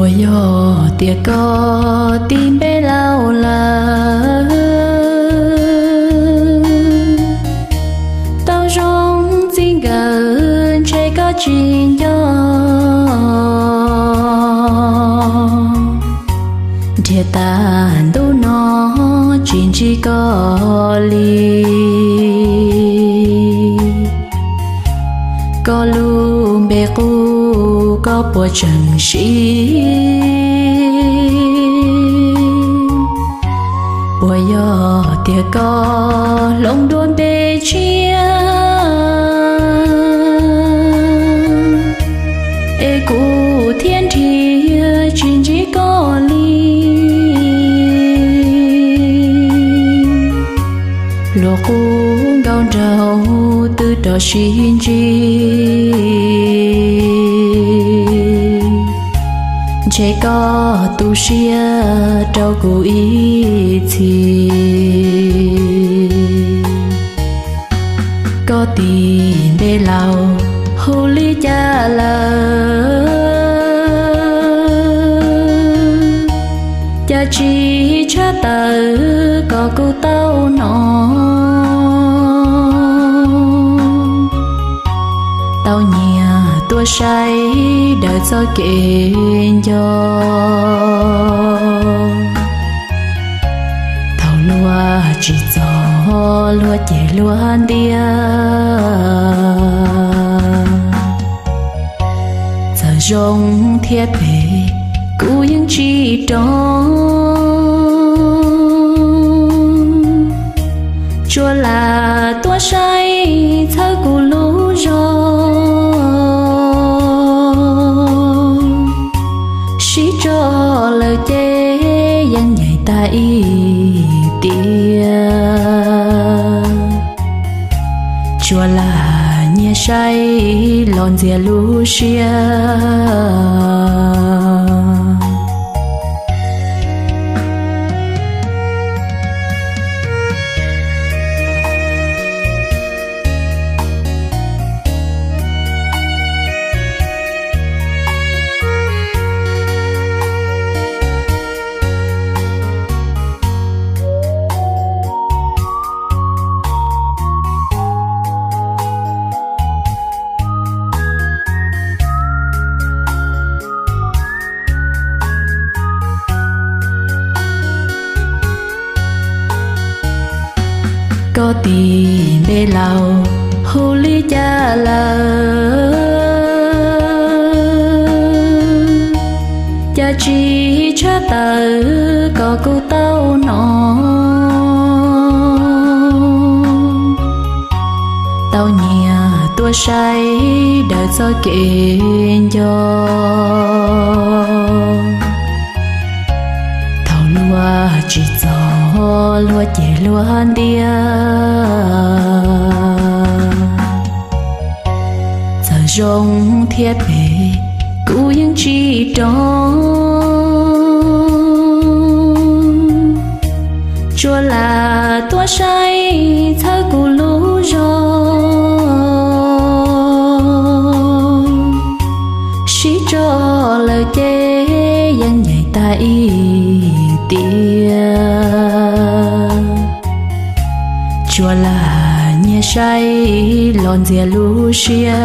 Puas yog tias koj tis npe laus lawm? Tau zoo txij nkawm ntshe koj tsis nco, nrhiav tag ntuj no tsis ntsib koj li. Koj lub npe qub koj puas tseem siv? Puas yog tias koj hloov dua npe tshiab, es kuv thiaj nrhiav tsis ntsib koj li? Luag qub nkauj nraug twb rov sib ntsib, ntshe koj tu siab rau kuv ib txhis. Koj tis npe laus hu li cas lawm? Cas tsis tshaj tawm kom kuv tau hnov? Tau nyiag tuaj saib daws txoj kev nco, thaum luag tsis txog luag cem luag ntiab. Txawm zoo thiab phem kuv yeej tsis rov, tsuas lam tuaj saib txhawb kuv lub zog. Sib tso lawm ces yeej nyaim tag ib tiam, tsuas lam nyiag saib los ntxias lub siab. Koj tis npe laus hu li cas lawm? Cas tsis tshaj tawm kom kuv tau hnov? Tau nyiag tuaj saib daws txoj kev nco, thaum luag tsis txog luag cem luag ntiab. Txawm zoo thiab phem kuv yeej tsis rov, tsuas lam tuaj saib txhawb kuv lub zog. Sib tso lawm ces yeej nyaim tag ib tiam, tsuas lam nyiag saib los ntxias lub siab.